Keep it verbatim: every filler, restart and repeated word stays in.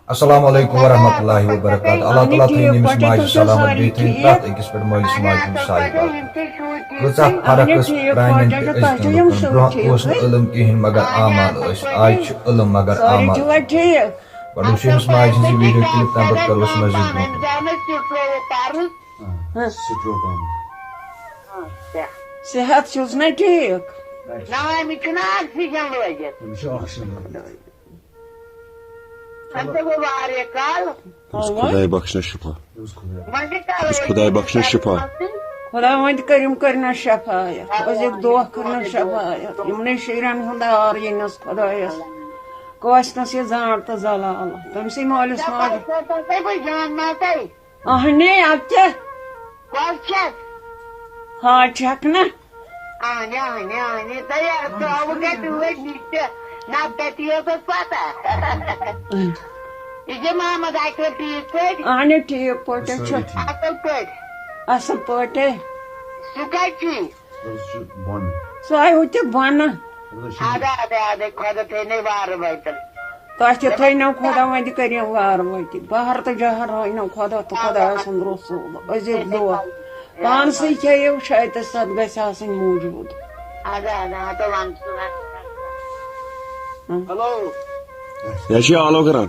السلام علیکم ورحمۃ اللہ وبرکاتہ۔ اللہ تعالیٰ تھٲیِن ییٚمِس ماجہِ سلامت، بیٚیہِ تھٲیِن پرٛٮ۪تھ أکِس پٮ۪ٹھ مٲلِس ماجہِ ہُنٛد سایہِ بَل۔ کۭژاہ فرق ٲس پرٛانٮ۪ن تہٕ أزکٮ۪ن لُکَن۔ برٛونٛہہ اوس نہٕ علم کِہیٖنۍ مگر اعمال ٲسۍ، آز چھُ علم مگر اعمال۔ گۄڈٕ وٕچھو أمِس ماجہِ ہٕنٛز یہِ video clip، تَمہِ پَتہٕ کَرو أسۍ مزیٖد برٛونٛہہ کُن۔ ہاں۔ صحت چھُس نہ ٹھیٖک؟ نہ، أمِس چھُنہٕ oxygen لٲگِتھ۔ أمِس چھُ oxygen لٲگِتھ۔ اَتھ گوٚو واریاہ کال۔ أمِس خۄداے بخشنَس شفا۔ وۄنۍ کیٛاہ کرو؟ أمِس خۄداے بخشنَس شفا۔ خۄداے وۄنۍ تہِ کٔرِم، کٔرنَس شفایت۔ أزیُک دۄہ کٔرنَس شفایت۔ یِمنٕے شُرٮ۪ن ہُنٛد عار یِنَس خۄدایَس۔ کٲنٛسہِ نَس یہِ زانٛڈ تہٕ زلال۔ تٔمۍ سٕے مٲلِس ماجہِ۔ تۄہہِ بہٕ جان ما تۄہہِ؟ اہنے، ادٕ کیٛاہ؟ بس چھس۔ ہاں، چھکھ نا؟ اہنے، اہنے، اہنے، تیار تھاوٕ گژھِ وٲتۍ نِش تہِ۔ نتہٕ کتہِ یی ٲسس پتہ؟ یہِ چھِ محمد اکرم ٹھیٖک پٲٹھۍ؟ اہنے، ٹھیٖک پٲٹھۍ چھُ۔ اصل پٲٹھۍ؟ اصل پٲٹھۍ۔ سُہ کتہِ چھُے؟ سُہ چھُ بۄنہٕ۔ سُہ آیہِ ہُتہِ بۄنہٕ۔ اَدٕ، اَدٕ، اَدٕ، خۄدا تھٲینَے وارٕ وٲتۍ۔ تۄہہِ تہِ تھٲینو خۄدا وۄنۍ تہِ کٔرِو وارٕ وٲتۍ۔ بہر تہٕ جہر ہٲینو خۄدا تہٕ خۄدایَس سُنٛد رسول۔ أزیُک دۄہ۔ پانسٕے کھیٚیِو، شاید تہِ ستھ گژھِ آسٕنۍ موٗجوٗد۔ اَدٕ، اَدٕ، اَدٕ، وَن ژٕ وَن۔ ہلو۔ یہِ چھِ آلو کران۔